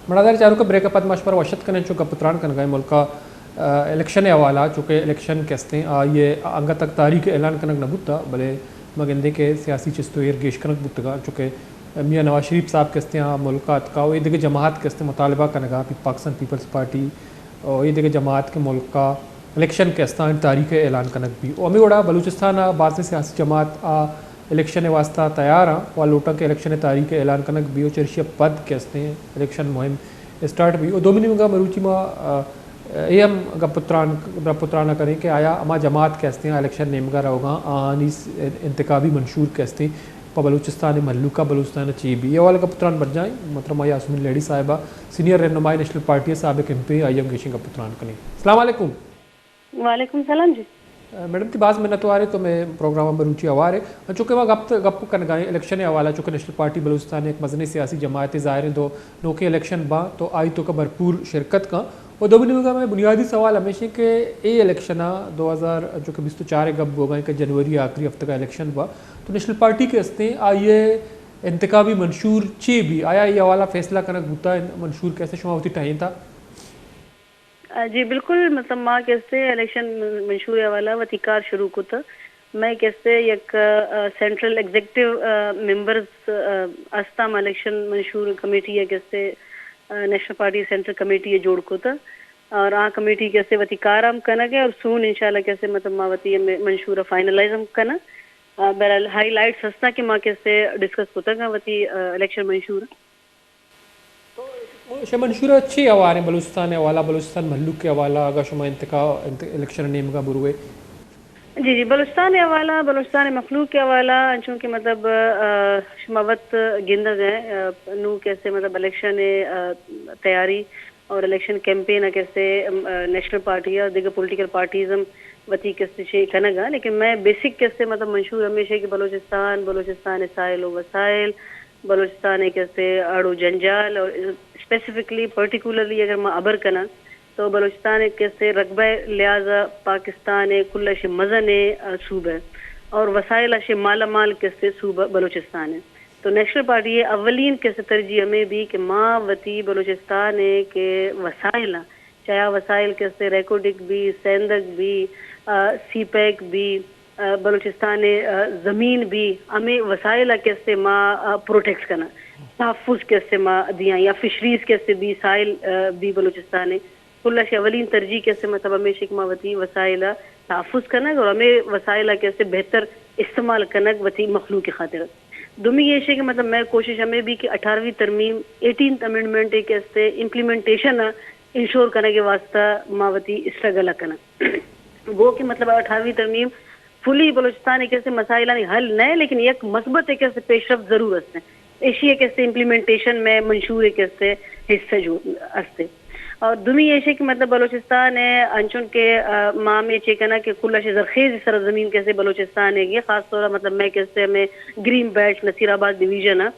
مڑادار چاروکاں، بریک ءَ پد ما شمارا وش اتک کنیں، چو گپ ءُ تران کنگا ایں ملک ءَ، آ، الیکشن ءِ حوالہ ءَ، چونکہ الیکشن کہ استیں، آئی ءِ انگت تک تاریخ اعلان کنگ نہ بوتا، بلے ما گندیں کہ سیاسی چست ءُ ایر گیش کنگ بوتگا، چونکہ میاں نواز شریف صاحب کہ استیں، آ ملک ءَ اتکا ءُ اے دگہ جماعت کہ استیں مطالبہ کنگا، پی-، پاکستان پیپلز پارٹی ءُ اے دگہ جماعت کہ ملک ءَ الیکشن کہ استاں تاریخ ءِ اعلان کنگ بی۔ ءُ ہمے وڑا بلوچستان ءَ بازیں سیاسی جماعت آ الیکشن ءِ واستہ تیار آں ءُ آ لوٹاں کہ الیکشن ءِ تاریخ ءِ اعلان کنگ بی ءُ چرشی ءَ پد کہ استیں الیکشن مہم اسٹارٹ بی۔ ءُ دومی نیمگا مروچی ما، آ، اے ہم گپ ءُ تران، گپ ءُ تران ءَ کنیں کہ آیا ہما جماعت کہ استیں آ الیکشن نیمگا روگاں، آہانی س-، انتخابی منشور کہ استیں پہ بلوچستان ءِ مھلوک ءَ، بلوچستان ءَ چے بی؟ اے حوالہ گپ ءُ تران برجائیں، محترمہ یاسمین لہڑی صاحبہ، سینئر رہنمائے نیشنل پارٹی ءِ سابق ایم پی اے، آئی ءَ ہم گیشیں گپ ءُ تران کنیں۔ السلام علیکم۔ وعلیکم سلام جی۔ میڈم، تئی باز منت واریں، تو مئے پروگرام ءَ مروچی ہوار ئے۔ چونکہ ما گپ، گپ کنگا ایں الیکشن ءِ حوالہ، چونکہ نیشنل پارٹی بلوچستان ءِ یک مزنیں سیاسی جماعتے، ظاہر ایں دو نوکیں الیکشن باں تو آئی توکا بھرپور شرکت کن۔ ءُ دومی نیمگا مئے بنیادی سوال ہمیش ایں کہ اے الیکشن ءَ دو ہزار، چونکہ بیست ءُ چار ءِ گپ بوگا ایں کہ جنوری ءِ آخری ہفتگا الیکشن با، تو نیشنل پارٹی کہ استیں آئی ءِ انتخابی منشور چے بی؟ آیا اے حوالہ فیصلہ کنگ بوتا، منشور کہ استیں شما وتی ٹہینتا؟ آ، جی بالکل، مطلب ما کہ استیں الیکشن منشور ءِ حوالہ وتی کار شروع کت۔ مئے کہ استیں یک، آ، سینٹرل ایگزیکٹو، آ، ممبرز، آ، استاں، ما الیکشن منشور کمیٹی ءِ کہ استیں، آ، نیشنل پارٹی سینٹرل کمیٹی ءَ جوڑ کت اور آ کمیٹی کہ استیں وتی کار ہم کنگ ءَ اور سون انشاءاللہ کہ استیں مطلب ما وتی ہمے منشور ءَ فائنلائز ہم کناں۔ آ، بہرحال ہائی لائٹس ہستاں کہ ما کہ استیں ڈسکس کتگ وتی، آ، الیکشن منشور۔ تو شما منشور ءَ چے ہواریں بلوچستان ءِ حوالہ، بلوچستان مھلوک ءِ حوالہ، اگاں شما انتخاب، انت-، الیکشن ءِ نیمگا بروئے؟ جی، جی، بلوچستان ءِ حوالہ، بلوچستان ءِ مخلوق ءِ حوالہ، انچو کہ مطلب، آ، شما وت گندگ ءَ، آ، نوں کہ استیں مطلب الیکشن ءِ، آ، تیاری اور الیکشن کیمپین ءَ کہ استیں، آ، نیشنل پارٹی ءُ دگہ پولیٹیکل پارٹیز ہم وتی کہ استیں چے کنگ ءَ، لیکن مئے بیسک کہ استیں مطلب منشور ہمیش ایں کہ بلوچستان، بلوچستان ءِ سائل ءُ وسائل، بلوچستان ءِ کہ استیں اڑ ءُ جنجال اور اسپیسیفکلی، پرٹیکولرلی اگر ما ہبر کناں تو بلوچستان ءِ کہ استیں رقبہ ءِ لحاظ ءَ پاکستان ءِ کل ءَ شہ مزنیں، آ، صوبہ اور وسائل ءَ شہ مالا مال کہ استیں صوبہ بلوچستان ایں۔ تو نیشنل پارٹی ءِ اولین کہ استیں ترجیح ہمے بی کہ ما وتی بلوچستان ءِ کہ وسائل آں، چاہے آ وسائل کہ استیں ریکوڈک بی، سیندگ بی، آ، سی پیک بی، آ، بلوچستان ءِ، آ، زمین بی، ہمے وسائل ءَ کہ استیں ما، آ، پروٹیکٹ کناں، تحفظ کہ استیں ما دیاں، یا فشریز کہ استیں بی، ساحل، آ، بی بلوچستان ءِ۔ کل ءَ شہ اولین ترجیح کہ استیں مطلب ہمیش ایں کہ ما وتی وسائل ءَ تحفظ کنگ اور ہمے وسائل ءَ کہ استیں بہتر استعمال کنگ وتی مخلوق ءِ خاطر۔ دومی ایش ایں کہ مطلب مئے کوشش ہمے بی کہ اٹھارہویں ترمیم، ایٹینتھ امینڈمنٹ ءِ کہ استیں امپلیمنٹیشن ءَ انشور کنگ ءِ واستہ ما وتی اسٹرگل ءَ کناں۔ گو کہ مطلب اٹھارہویں ترمیم فلی بلوچستان ءِ کہ استیں مسائلانی حل نہ، لیکن یک مثبت ءِ کہ استیں پیش رفت ضرور است۔ ایشی ءِ کہ استیں امپلیمنٹیشن مئے منشور ءِ کہ استیں حصہ جو است۔ اور دومی ایش ایں کہ مطلب بلوچستان ءِ انچون کہ، آ، ما ہمے چے کناں کہ کل ءَ شہ زرخیز سرزمین کہ استیں بلوچستان ءِ، خاص طور ءَ مطلب مئے کہ استیں ہمے گرین بیلٹ نصیر آباد ڈویژن ءَ،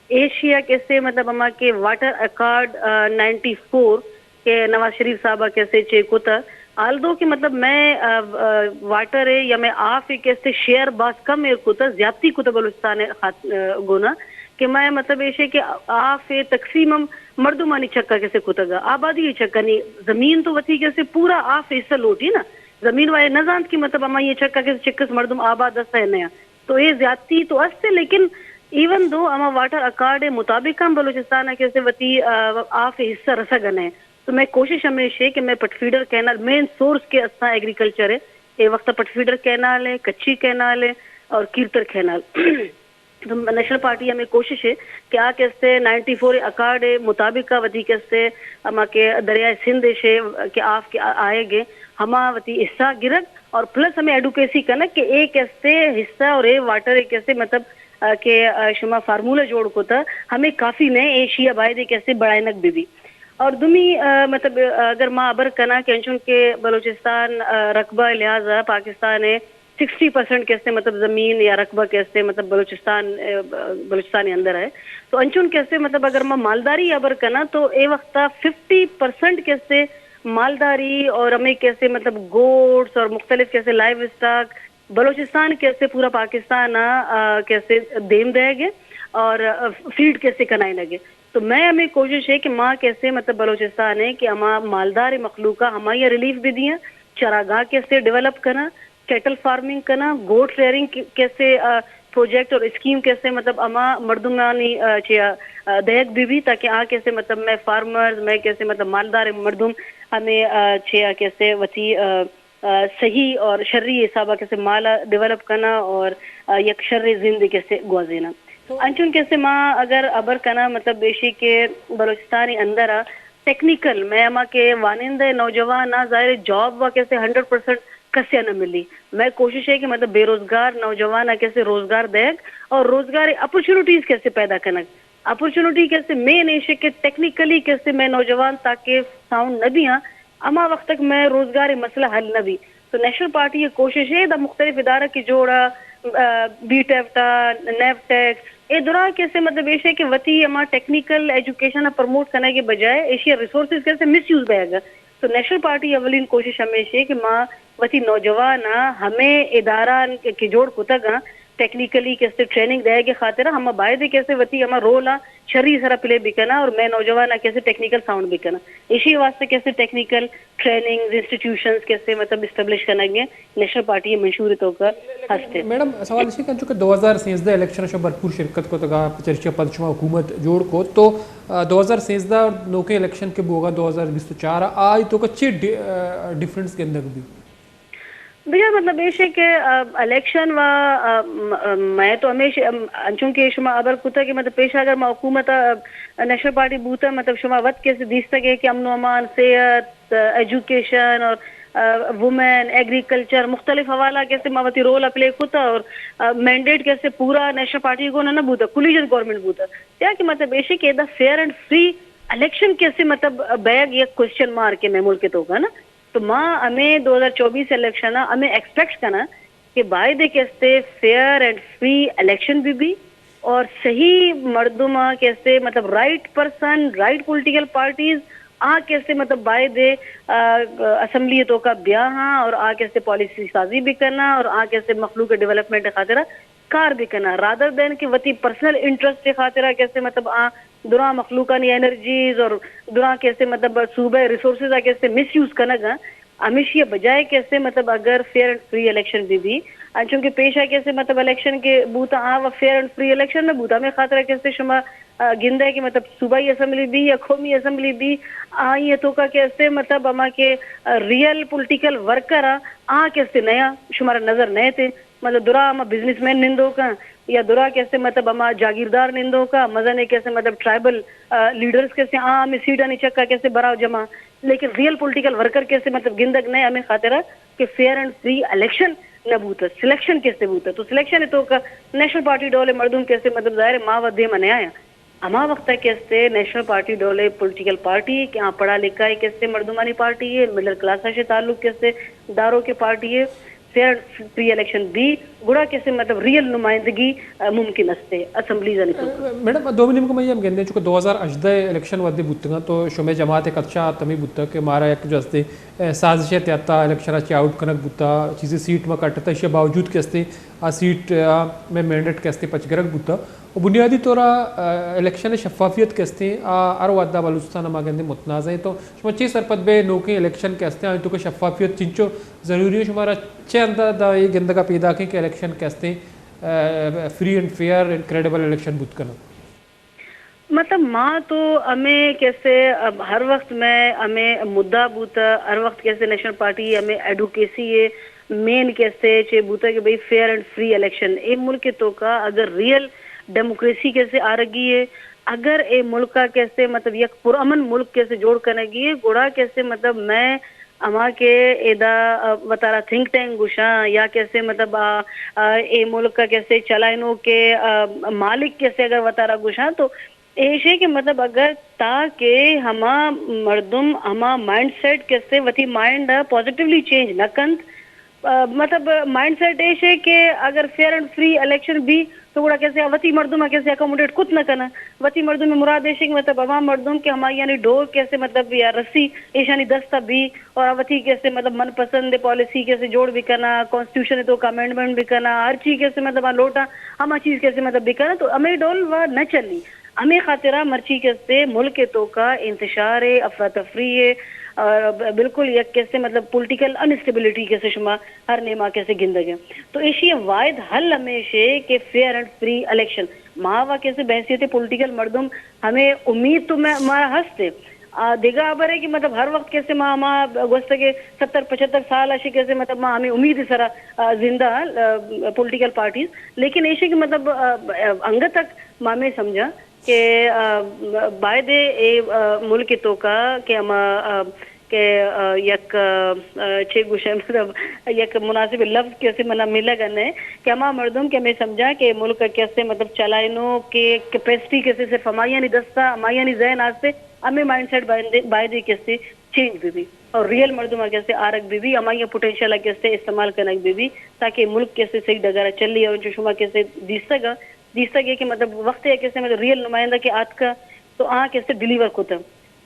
ایشی ءِ کہ استیں مطلب ہما کہ واٹر اکارڈ، آ، نائنٹی فور کہ نواز شریف صاحب ءَ کہ استیں چے کت، آلدو کہ مطلب مئے، آ، آ، واٹر ءِ یا مئے آف ءِ کہ استیں شیئر باز کم ایر کت، زیادتی کت بلوچستان ءِ خاط-، آ، گونا کہ مئے مطلب ایش ایں کہ آف ءِ تقسیم ہم مردمانی چکا کہ استیں کتگ، آبادی ءِ چکا نی۔ زمین تو وتی کہ استیں پورا آف حصہ لوٹی نا، زمین والے نہ زانت کہ مطلب ہمائی ءِ چکا کہ استیں چکس مردم آباد است یا نیا۔ تو اے زیادتی تو است، لیکن ایون دو ہما واٹر اکارڈ ءِ مطابق ہم بلوچستان ءَ کہ استیں وتی، آ، آف ءِ حصہ رسگ ءَ نہ۔ تو مئے کوشش ہمیش ایں کہ مئے پٹ فیڈر کینال، مین سورس کہ استاں ایگریکلچر ءِ، اے وقت ءَ پٹ فیڈر کینال ایں، کچھی کینال ایں اور کیرتر کینال۔ تو نیشنل پارٹی ہمے کوشش ایں کہ آ کہ استیں نائنٹی فور اکارڈ ءِ مطابق ءَ وتی کہ استیں ہما کہ دریائے سندھ ءِ شے کہ آف کہ آ-، آئیگ ایں، ہما وتی حصہ گرگ اور پلس ہمے ایڈوکیسی کنگ کہ اے کہ استیں حصہ اور اے واٹر ءِ کہ استیں مطلب، آ، کہ، آ، شما فارمولا جوڑ کتا، ہمے کافی نہ، ایشی ءَ باید ایں کہ استیں بڑھائینگ بہ بی۔ اور دومی، آ، مطلب، آ، اگر ما ہبر کناں کہ انچون کہ بلوچستان، آ، رقبہ ءِ لحاظ ءَ پاکستان ءِ سکسٹی پرسنٹ کہ استیں مطلب زمین یا رقبہ کہ استیں مطلب بلوچستان، آ، بلوچستان ءِ اندر ءَ۔ تو انچون کہ استیں مطلب اگر ما مالداری ءِ ہبر کناں تو اے وقت ءَ ففٹی پرسنٹ کہ استیں مالداری اور ہمے کہ استیں مطلب گوڈس اور مختلف کہ استیں لائیو اسٹاک بلوچستان کہ استیں پورا پاکستان ءَ، آ، کہ استیں دیم دئیگ ءَ اور، آ، فیڈ کہ استیں کنائینگ ءَ۔ تو میں ہمیں کوشش ہے کہ ما کیسے مطلب بلوچستان ہے کہ ہما مالدار مخلوقہ ہمائی ریلیف بھی دیاں، چراگاہ کیسے ڈیولپ کرنا، کیٹل فارمنگ کرنا، گوٹ ریئرنگ کیسے پروجیکٹ اور اسکیم کیسے مطلب ہما مردمانی چیا دیگ بھی بھی تاکہ آ کیسے مطلب میں فارمرز میں کیسے مطلب مالدار مردم ہمیں چیا کیسے وتی صحیح اور شری حسابہ کیسے مال ڈیولپ کرنا اور یک شر زند کیسے گوازینا۔ انچون کیسے ما اگر ابر کنا مطلب بیشی کہ بلوچستان اندر ٹیکنیکل میں ہما کہ وانندہ نوجوان ظاہر جاب و کیسے ہنڈریڈ پرسینٹ کسیا نہ ملی۔ میں کوشش ہے کہ مطلب بے روزگار نوجوان کیسے روزگار دیگ اور روزگار اپرچونیٹیز کیسے پیدا کنگ۔ اپرچونیٹی کیسے مین ایشے کہ ٹیکنیکلی کیسے میں نوجوان تاکہ ساؤنڈ نہ دیاں، ہما وقت تک میں روزگار مسئلہ حل نہ بھی۔ تو نیشنل پارٹی یہ کوشش ہے دا مختلف ادارہ کی جوڑا بی ٹیفٹا، نیفٹیکس، اے درا کیسے مطلب ایشے کہ وتی ہما ٹیکنیکل ایجوکیشن پروموٹ کرنے کے بجائے ایشی ریسورسز کیسے مس یوز بہ گا۔ تو نیشنل پارٹی اولین کوشش ہمیشہ کہ ما وتی نوجوان ہمیں ادارہ کہ جوڑ کتگ ٹیکنیکلی کیسے ٹریننگ دے کے خاطر ہم باید کیسے وتی ہما رول شری سرا پلے بکنا اور میں نوجوان کیسے ٹیکنیکل ساؤنڈ بکنا۔ اسی واسطے کیسے ٹیکنیکل ٹریننگ انسٹیٹیوشنز کیسے مطلب اسٹیبلش کرنا گے نیشنل پارٹی منشور تو کا ہستے۔ میڈم، سوال اسی کہ چونکہ دو ہزار سیزدہ الیکشن شو بھرپور شرکت کو تگا چرچا پد شما حکومت جوڑ کو تو دو ہزار سیزدہ اور نوکے الیکشن کے بوگا دو ہزار بیست و چار آئی تو کا چی ڈفرنس گندگ بھی؟ بجا مطلب ایش ہے کہ الیکشن و میں تو ہمیش انچون کہ شما ابر کتا کہ مطلب پیشہ اگر ما حکومت نیشنل پارٹی بوتا مطلب شما وت کیسے دیستگ ہے کہ امن و امان، صحت، ایجوکیشن اور وومن، ایگریکلچر، مختلف حوالہ کیسے ما وتی رول پلے کتا اور مینڈیٹ کیسے پورا نیشنل پارٹی کو نہ بوتا، کولیجن گورنمنٹ بوتا۔ یا کہ مطلب ایشی کہ دا فیئر اینڈ فری الیکشن کیسے مطلب بیگ یک کوشچن مارک ہے میں ملک تو کا نا۔ تو ما ہمیں دو ہزار چوبیس الیکشن ہمیں ایکسپیکٹ کنا کہ باید کیسے فیئر اینڈ فری الیکشن بھی بھی اور صحیح مردم کیسے مطلب right person, right political parties آ کیسے مطلب باید اسمبلی تو کا بیا ہاں اور آ کیسے پالیسی سازی بھی کرنا اور آ کیسے مخلوق ڈیولپمنٹ خاطر کار بہ کناں، رادر دین کہ وتی پرسنل انٹرسٹ ء خاطرا کیسے مطلب آ دراں مخلوقانی انرجیز اور دراں کیسے مطلب صوبہ ریسورسز آ کیسے مس یوز کنگ ء، ہمیشی ء بجائے کیسے مطلب اگر فیئر اینڈ فری الیکشن بہ بی، انچونکہ پیشا کیسے مطلب الیکشن کہ بوتا آ و فیئر اینڈ فری الیکشن نہ بوتا، ہمے خاطرا کیسے شما آ، گندئے کہ مطلب صوبائی اسمبلی بی یا قومی اسمبلی بی، آئی ء توکا کہ استے مطلب ہما کہ، آ، ریئل پولیٹیکل ورکر آ، آ کہ استے نیا شمارا نظر نئیتے۔ مطلب درا ہما بزنس مین نندوکاں یا درا کہ استے مطلب ہما جاگیردار نندوکاں، مزنے کہ استے مطلب ٹرائبل، آ، لیڈرز کہ استے آ ہمے سیٹانی چکا کہ استے براو جمع۔ لیکن ریئل پولیٹیکل ورکر کہ استے مطلب گندگ نئے ہمے خاطرا کہ فیئر اینڈ فری الیکشن نہ بوتا، سلیکشن کہ استے بوتا۔ تو سلیکشن توکا نیشنل پارٹی ڈولے مردم کہ استے مطلب ظاہر ہے ما و دیما نیایاں۔ ہما وخت ء کہ استے نیشنل پارٹی ڈولے پولیٹیکل پارٹی کہ آ پڑھا لکھا ء کہ استے مردمانی پارٹی ء، مڈل کلاس ء شے تعلق کہ استے دارو کے پارٹی ء، فیئر اینڈ فری الیکشن بی، گڑا کہ استے مطلب ریئل نمائندگی، آ، ممکن استے اسمبلیز آنی توک۔ میڈم، دومی نیمگ ء ما یہ ہم گندیں چونکہ دو ہزار ہژدہ الیکشن وھدے بوتگاں تو شمے جماعت ء خدشہ آ تمی بوتگ کہ مارا یک جو استے، آ، سازش ء تحت الیکشن ء چہ آؤٹ کنگ بوتا، چیزے سیٹ ما کٹتا، ایشی ء باوجود کہ استے آ سیٹ، آ، مئے مینڈیٹ کہ استے پچ گرگ بوتا۔ و بنیادی طور ء، آ، الیکشن ء شفافیت کہ استیں، آ، ہر وھد ء بلوچستان ء ما گندیں متنازع ایں۔ تو شما چے سرپد بئے نوکیں الیکشن کہ استیں، آئی توکا شفافیت چنچو ضروری ہے؟ شمارا چے انداز ء اے گندگ ء پیداک ایں کہ الیکشن کہ استیں، آ، free and fair and credible election بوت کناں؟ مطلب ما تو ہمے کیسے، اب ہر وقت میں ہمے مدعا بوتا، ہر وقت کیسے نیشنل پارٹی ہمے ایڈوکیسی ہے، مین کیسے چے بوتا کہ بھئی فیئر اینڈ فری الیکشن۔ اے ملک توکا اگر ریئل ڈیموکریسی کیسے آرگی ہے، اگر اے ملک ء کیسے مطلب یک پرامن ملک کیسے جوڑ کنگی ہے، گڑا کیسے مطلب میں ہما کہ ادا، آ، وتارا تھنک ٹینک گوشاں یا کیسے مطلب، آ، آ، اے ملک ء کیسے چلائینوک ء، آ، مالک کیسے اگر وتارا گوشاں تو ایش ہے کہ مطلب اگر تاکہ ہما مردم ہما مائنڈ سیٹ کیسے وتی مائنڈ ء پازیٹیولی چینج نہ کنت، آ، مطلب مائنڈ سیٹ ایش ہے کہ اگر فیئر اینڈ فری الیکشن بی تو گڑا کیسے وتی مردم ء کیسے اکوموڈیٹ کت نہ کناں۔ وتی مردم ء مراد ایش ہے کہ مطلب عوام مردم کہ ہمایانی ڈور کیسے مطلب یا رسی ایشانی دست ء بی اور وتی کیسے مطلب من پسند پالیسی کیسے جوڑ بکناں، کانسٹیٹیوشن ء توکا امینڈمنٹ بکناں، ہر چیز کیسے مطلب آ لوٹاں ہما چیز کیسے مطلب بکناں تو ہمے ڈول و نہ چلی۔ ہمے خاطرا مرچی کسے ملک ءِ توکا انتشار ءِ، افراتفری ءِ، اور ب-، بالکل یک کسے مطلب پولیٹیکل انسٹیبلٹی کسے شما ہر نیما کسے گندگ ءَ۔ تو ایشی ءِ واحد حل ہمیش ءِ کہ فیئر اینڈ فری الیکشن۔ ما وا کسے بحیثیت پولیٹیکل مردم ہمے امید تو میں، مارا ہست ءِ۔ آ، دگہ ہبر ءِ کہ مطلب ہر وقت کسے ما، ما گوستگے ستر پچھتر سال اشی کسے مطلب ما ہمے امید سرا، آ، زندہ، آ، پولیٹیکل پارٹیز۔ لیکن ایشی کہ مطلب، آ، انگت تک ما ہمے سمجھا کہ، آ، باید اے، آ، ملک توکا کہ ہما، آ، کہ، آ، یک، آ، آ، چے گوشن، مطلب، یک مناسب لفظ کسے منا ملگ نہ کہ ہما مردم کہ ہمے سمجھا کہ ملک کسے مطلب چلائنو کہ کیپیسٹی کسے صرف ہمایانی دستا، ہمایانی ذہن آستے، ہمے مائنڈ سیٹ باید، باید کسے چینج بہ بی اور ریئل مردم کسے آرگ بہ بی، ہمائی پوٹینشل کسے استعمال کنگ بہ بی تاکہ ملک کسے صحیح ڈگار چلی۔ اور جو شما کسے دیستگا، دیستگ ءَ کہ مطلب وقت ءَ کسے مطلب ریئل نمائندہ کہ آتکا تو آ کسے ڈیلیور کتا۔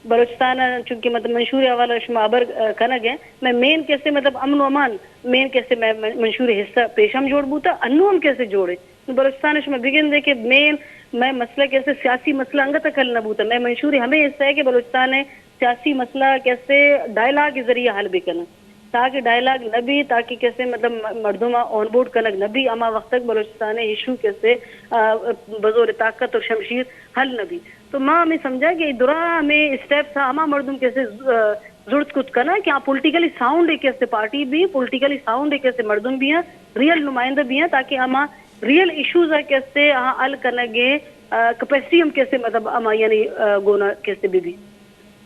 بلوچستان ءَ چونکہ مطلب منشور ءِ حوالہ شما ہبر، آ، کنگ ءَ، میں مین کسے مطلب امن و امان، مین کسے میں من-، منشور ءِ حصہ پیش ہم جوڑ بوتا، انو ہم کسے جوڑے۔ بلوچستان ءَ شما بگندے کہ مین میں مسئلہ کسے سیاسی مسئلہ انگت حل نہ بوتا۔ میں منشور ءِ ہمے حصہ ہے کہ بلوچستان ءِ سیاسی مسئلہ کسے ڈائیلاگ ءِ ذریعہ حل بکنن۔ تاکہ ڈائیلاگ نہ بی، تاکہ کسے مطلب م-، مردم آن بورڈ کنگ نہ بی، ہما وقت تک بلوچستان ءِ ایشو کسے، آ، بزور طاقت اور شمشیر حل نہ بی۔ تو ما ہمے سمجھا کہ دراہ ہمے اسٹیپس ہما مردم کسے ز-، آ، زرت کت کنا کہ آ پولیٹیکلی ساؤنڈ کسے پارٹی بی، پولیٹیکلی ساؤنڈ کسے مردم بی ہیں، ریئل نمائندہ بی ہیں، تاکہ ہما ریئل ایشوز کسے آ حل کنگے، آ، کیپیسٹی ہم کسے مطلب ہما یعنی، آ، گونا کسے بی بی۔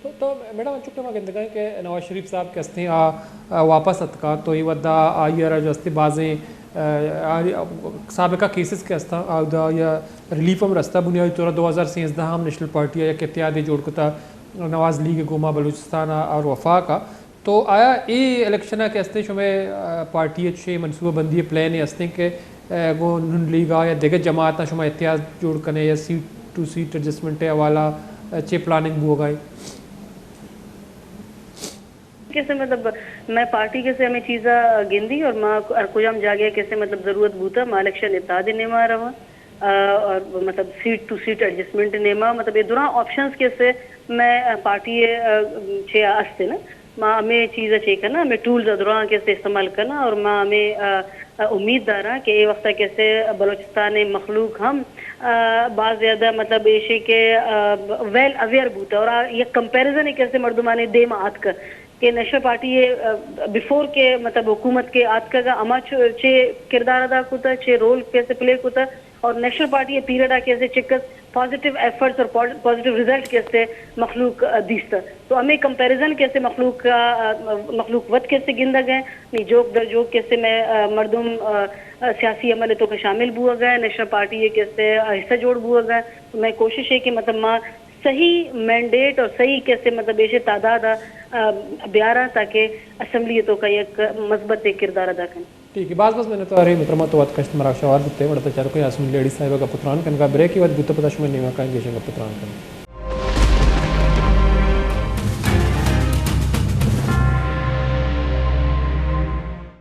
تو، تو میڈم، انچو کہ ما گندگا ایں کہ نواز شریف صاحب کہ ہستیں آ، آ، واپس اتکا تو اے وھدا آئی ءَ را جو ہستیں بازیں، آ، آ، سابقہ کیسز کہ ہستاں آ وھدا یا ریلیف ہم رستا، بنیادی طور ءَ دو ہزار سیزدہ ہم نیشنل پارٹی ءَ یک اتحادے جوڑ کتا نواز لیگ ءِ گوما بلوچستان ءَ اور وفاق ءَ۔ تو آیا اے الیکشن ءَ کہ ہستیں شمئے، آ، پارٹی ءِ چے منصوبہ بندی ءِ پلان ءَ ہستیں کہ اے، گوں نون لیگ ءَ یا دگہ جماعتاں شما اتحاد جوڑ کنے یا سیٹ ٹو سیٹ ایڈجسٹمنٹ ءِ حوالہ ءَ چے پلاننگ بوگا ایں؟ کسے مطلب میں پارٹی کسے ہمے چیزا گندی اور ما ہر کجام جاگہ کسے مطلب ضرورت بوتا، ما الیکشن اتحاد نیما رواں، آ، اور مطلب سیٹ ٹو سیٹ ایڈجسٹمنٹ نیما، مطلب اے دراہ آپشنز کسے میں، آ، پارٹی، آ، چے ہستے نا۔ ما ہمے چیز ءَ چے کناں، ہمے ٹولز ءَ دراہ کسے استعمال کناں اور ما ہمے، آ، آ، امید داراں کہ اے وقت ءَ کسے بلوچستان ءِ مخلوق ہم، آ، باز زیادہ مطلب ایشی کہ، آ، ویل اویئر بوتا اور آ یک کمپیریزن کسے مردمانی دیم ءَ آتک کہ نیشنل پارٹی ءَ، آ، بیفور کہ مطلب حکومت کہ آتکگ ءَ ہما چ-، چے کردار ادا کتا، چے رول کسے پلے کتا، اور نیشنل پارٹی ءِ پیریڈ ءَ کسے چکس پازیٹیو ایفرٹس اور پاز-، پازیٹیو رزلٹ کسے مخلوق، آ، دیست۔ تو ہمے کمپیریزن کسے مخلوق، آ، مخلوق وت کسے گندگ ءَ، نی جوک در جوک کسے میں، آ، مردم، آ، آ، سیاسی عمل ءِ توکا شامل بوگ ءَ، نیشنل پارٹی ءِ کسے، آ، حصہ جوڑ بوگ ءَ۔ تو میں کوشش ہے کہ مطلب ما صحیح مینڈیٹ اور صحیح کسے مطلب ایشی تعداد ءَ، آ، بیاراں تاکہ اسمبلی ءِ توکا یک مثبت کردار ادا کن۔ ٹھیک ہے، باز باز منت وارے محترمہ، تو وت کشت مراگش ءَ ہوار بوتے۔ وڑ ءَ تچار کنیں آسمین لیڈی صاحب ءَ پتران کنگا بریک ءَ وت بوت، پدا شمئے نیمگا کائیں گیشیں گپ پتران کنیں۔